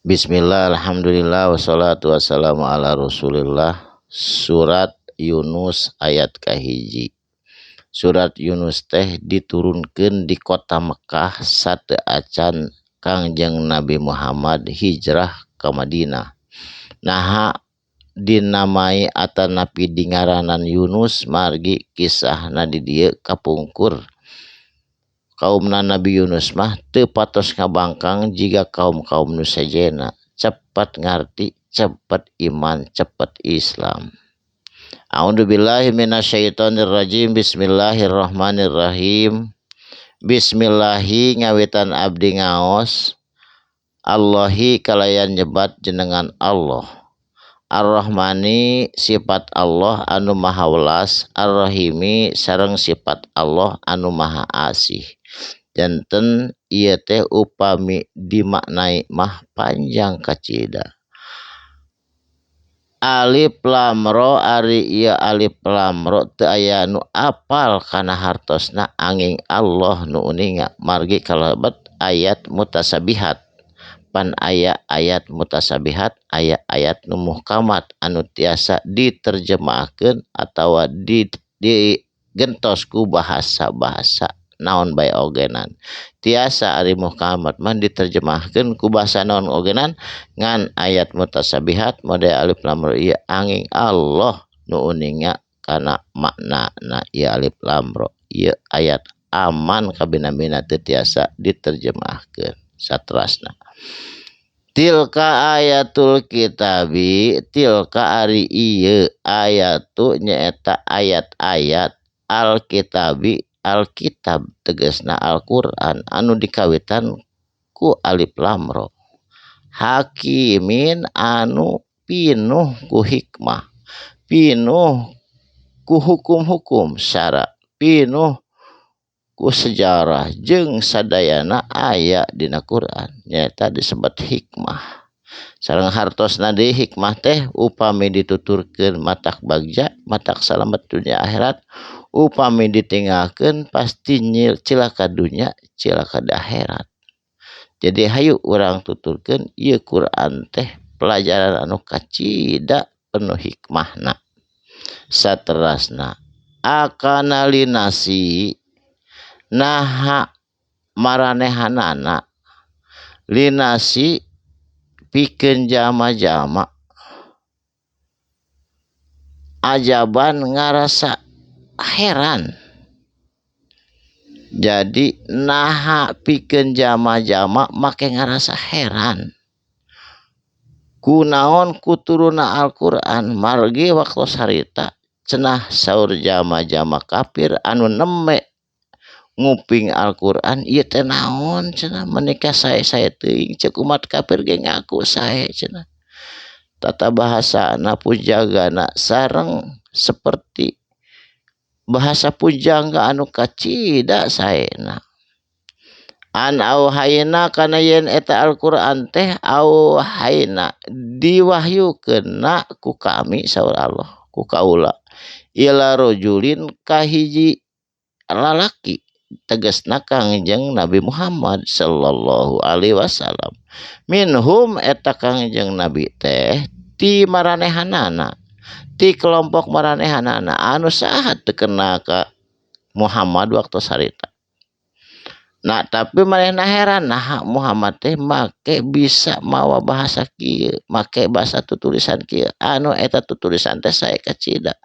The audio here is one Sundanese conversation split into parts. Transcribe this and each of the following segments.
Bismillah, alhamdulillah, wassalatu wassalamu ala rasulillah. Surat Yunus ayat kahiji. Surat Yunus teh diturunkan di kota Mekah sateuacan Kangjeng Nabi Muhammad hijrah ke Madinah. Naha dinamai atanapi dingaranan Yunus margi kisahna di dieu kapungkur. Kaumna Nabi Yunus mah teu patos ngabangkang jiga kaum-kaum nu sejenna, cepet ngarti, cepet iman, cepet Islam. A'udzubillahi minasyaitonirrajim. Bismillahirrahmanirrahim. Bismillahi ngawitan abdi ngaos. Allahi kalayan nyebat jenengan Allah. Ar-Rahmani sifat Allah anu maha welas, Ar-Rahimi sareng sifat Allah anu maha asih. Janten ieu teh upami dimaknai mah panjang kacida. Alif lam ro ari ieu alif lam ro teu aya nu apal kana hartosna anging Allah nu uninga margi kalebet ayat mutasabihat. Pan aya ayat mutasabihat, aya ayat nu muhkamat anu tiasa diterjemahkeun atawa digentos ku bahasa-bahasa naon bae ogenan. Tiasa ari muhkamat mah diterjemahkeun ku bahasa naon ogenan ngan ayat mutasabihat mode alif lam ro ieu anging Allah nu uninga kana maknana ieu alif lam ro ieu ayat aman kabina-bina teu tiasa diterjemahkeun satrasna. Tilka ayatul kitabi, tilka ari ieu ayatu nyaeta ayat-ayat alkitabi, alkitab tegasna Al-Qur'an anu dikawitan ku alif lam ro. Hakimin anu pinuh ku hikmah, pinuh ku hukum-hukum syara, pinuh ku sejarah jeung sadayana aya dina Quran nyaeta disebut hikmah. Sareng hartosna deui hikmah teh upami dituturkeun matak bagja, matak salamet dunia akhirat, upami ditinggalkeun pasti cilaka dunia, cilaka di akhirat. Jadi hayu urang tuturkeun ieu Quran teh pelajaran anu kacida penuh hikmahna. Saterasna akana linasi naha maranehanana linasi pikeun jama-jama ajaban ngarasa heran. Jadi naha pikeun jama-jama make ngarasa heran kunaon kuturuna Al-Qur'an margi waktu harita cenah saur jama-jama kafir anu neme nguping Al-Qur'an ieu teh naon cenah menikah sae-sae teuing ceuk umat kafir ge ngaku sae cenah. Tata bahasana pujagana sareng seperti bahasa pujangga anu kacida saena. An auhayna kana yen eta Al-Qur'an teh auhayna diwahyukeunna ku kami saur Allah ku kaula ila rajulin ka hiji lalaki tegasna Kangjeng Nabi Muhammad sallallahu alaihi wasallam. Minhum eta Kangjeng Nabi teh ti maranehanana, ti kelompok maranehanana anu saha teu kena ka Muhammad waktu harita. Nah tapi manehna heran naha Muhammad teh make bisa mawa bahasa kieu, make bahasa tutulisan kieu anu eta tutulisan teh sae kacida.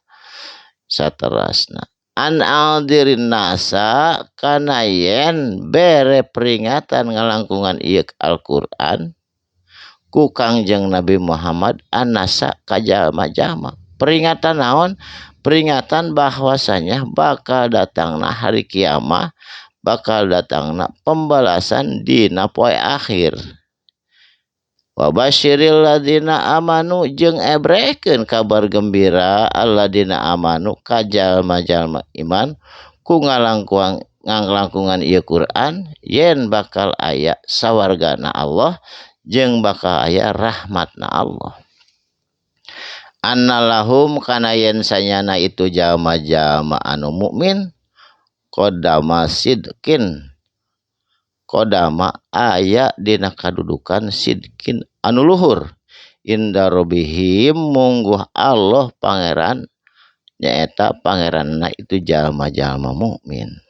Saterasna an aldirin nasa kana yen bere peringatan ngalangkungan ieu Al-Qur'an ku Kangjeng Nabi Muhammad anasa ka jalma-jalma. Peringatan naon? Peringatan bahwasanya bakal datangna hari kiamah, bakal datangna pembalasan dina poe akhir. Wa basyiril ladina amanu jeung ebrekeun kabar gembira alladina amanu ka jalma-jalma iman ku ngalangkungan ieu Quran yen bakal aya sawargana Allah jeung bakal aya rahmatna Allah. Annalahum kana yen sanyana itu jalma-jalma anu mukmin qadama sidqin Qodama aya dina kadudukan sidkin anu luhur inda robihim mungguh Allah pangeran nyaeta pangeranna itu jalma-jalma mukmin.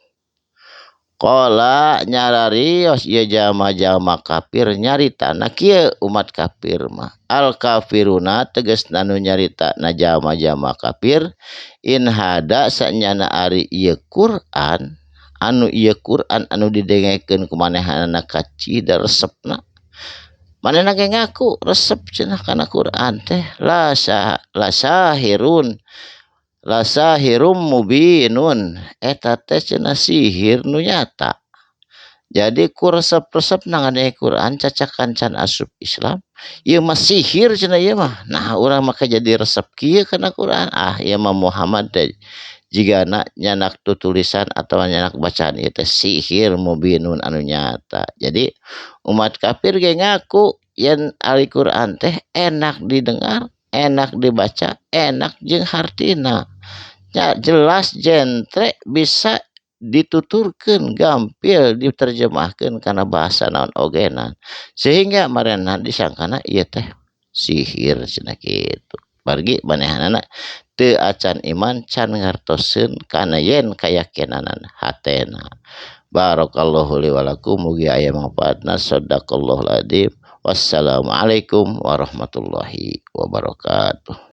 Qala nyararios ieu jalma-jalma kafir nyaritana kieu umat kafir mah al kafiruna tegasna nu nyaritana jalma-jalma kafir in hada sanyana ari ieu Quran anu ieu Quran anu didengekeun ku manehanana kacida resepna manehna ge ngaku resep cenah kana Quran teh la sahirun la sahirum mubinun eta teh cenah sihir nu nyata. Jadi ku resep-resep ngadenge Quran cacakan can asup Islam ieu mah sihir cenah ieu mah. Nah urang mah jadi resep kieu kana Quran ah ieu mah Muhammad teh jigana nyanak tutulisan atau nyanak bacaan ieu teh sihir mubinun anu nyata. Jadi umat kafir ge ngaku yen ari Quran teh enak didengar, enak dibaca, enak jeung hartina. Ya, jelas jentre bisa dituturkeun gampil diterjemahkeun kana bahasa naon ogena sehingga maranehna disangkana ieu teh sihir cenah kitu. Margi manehanana teu acan iman can ngartoseun kana yen kayakinan hatena. Barakallahu li wa lakum mugi aya manfaatna. Shadaqallahul adzim. Wassalamualaikum warahmatullahi wabarakatuh.